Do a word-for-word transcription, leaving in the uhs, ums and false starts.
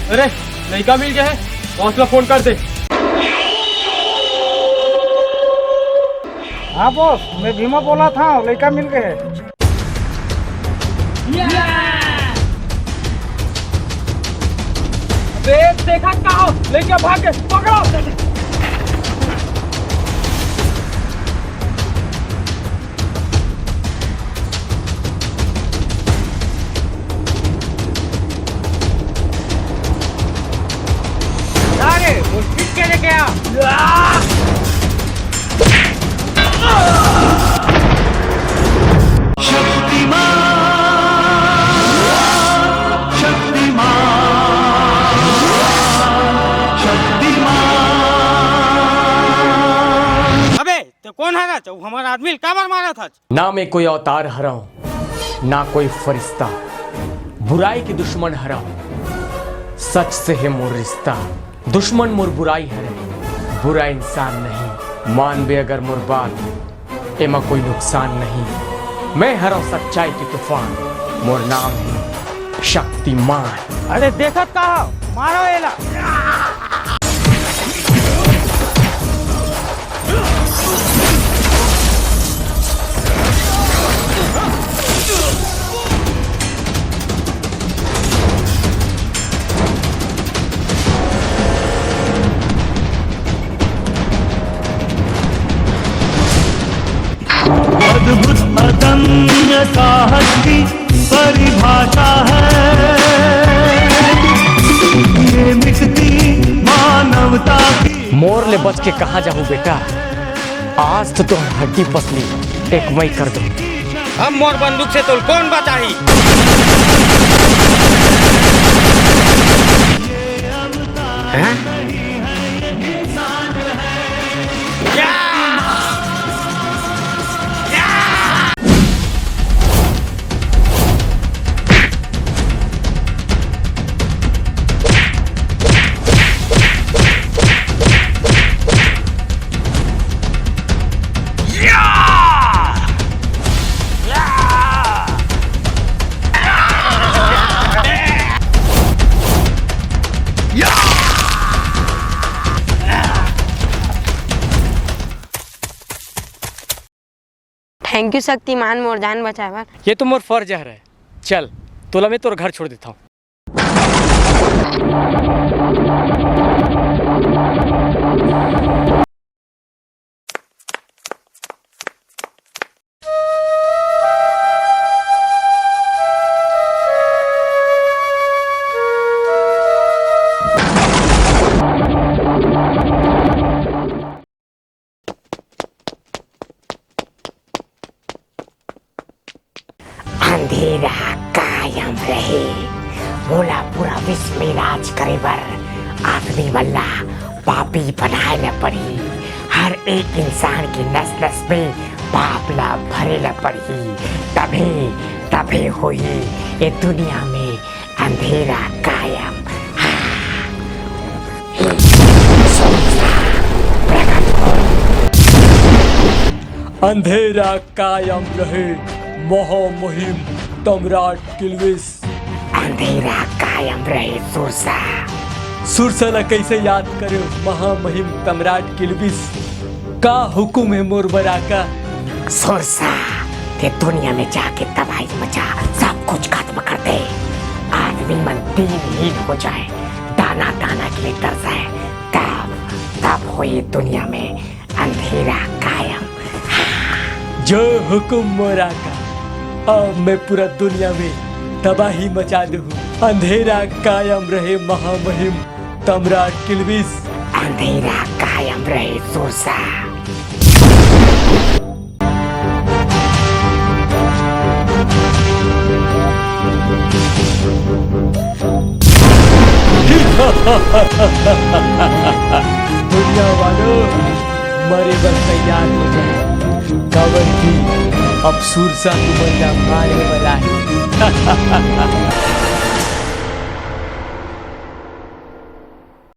अरे, लइका मिल गया है, बॉस ला फोन कर दे। हाँ बॉस, मैं भीमा बोलत हँव, लइका मिल गए हे। अबे, देखा का हो? लइका भाग गए, पकड़ो। अरे, वो ठीक के लेके आ। शक्तिमान, शक्तिमान, शक्तिमान। अबे, ते कोन हरच? अउ हमर आदमी ल काबर मारत हच? ना मैं कोई अवतार हरंव, ना कोई फरिश्ता। बुराई के दुश्मन हरंव, सच से हे मोर रिश्ता। दुश्मन मोर बुराई हरे, बुरा इंसान नहीं। मानबे अगर मोर बात, एमा कोई नुकसान नहीं। मैं हरंव सच्चाई के तूफान, मोर नाम हे शक्तिमान। अरे देखत का हो, मारो एला। अद्भुत अदम्य साहस की परिभाषा है ये मिटती मानवता की। मोर ले बच के कहाँ जाहू बेटा, आज तो तोर हड्डी पसली एक मई कर दो। अब मोर बंदूक से तोल कौन बचाही? हैं? Thank you शक्तिमान, मोर जान बचाए बर। ये तो मोर फर्ज हरे। चल, तोला मैं तोर घर छोड़ देता हूँ। अंधेरा कायम रहे। मोला पूरा विश्व में राज करे बर आदमी मन ला पापी बनाए ल पड़ही। हर एक इंसान के नस नस में पाप ला भरे ल पड़ही, तभे, तभे होही ये दुनिया में अंधेरा कायम। अंधेरा कायम रहे महामहिम तमराट किल्विस। अंधेरा कायम रहे सुरसा। सुरसा ला कैसे याद करे महामहिम तमराट किल्विस? का हुकुम है मोर बराका? सुरसा, ते दुनिया में जाके तबाही मचा, सब कुछ खत्म कर दे। आदमी मन दीनहीन हो जाए, दाना दाना के लिए तरसाए, तब, तब होही दुनिया में अंधेरा कायम। जो हुकुम मोर आका, अब मैं पूरा दुनिया में तबाही मचा दूँ। अंधेरा कायम रहे महामहिम तमराट किल्विस। अंधेरा कायम रहे सुरसा। दुनिया वालों, मरे बर तैयार हो जाए, काबर कि अब सुरसा तुमन ला मारे वाला है।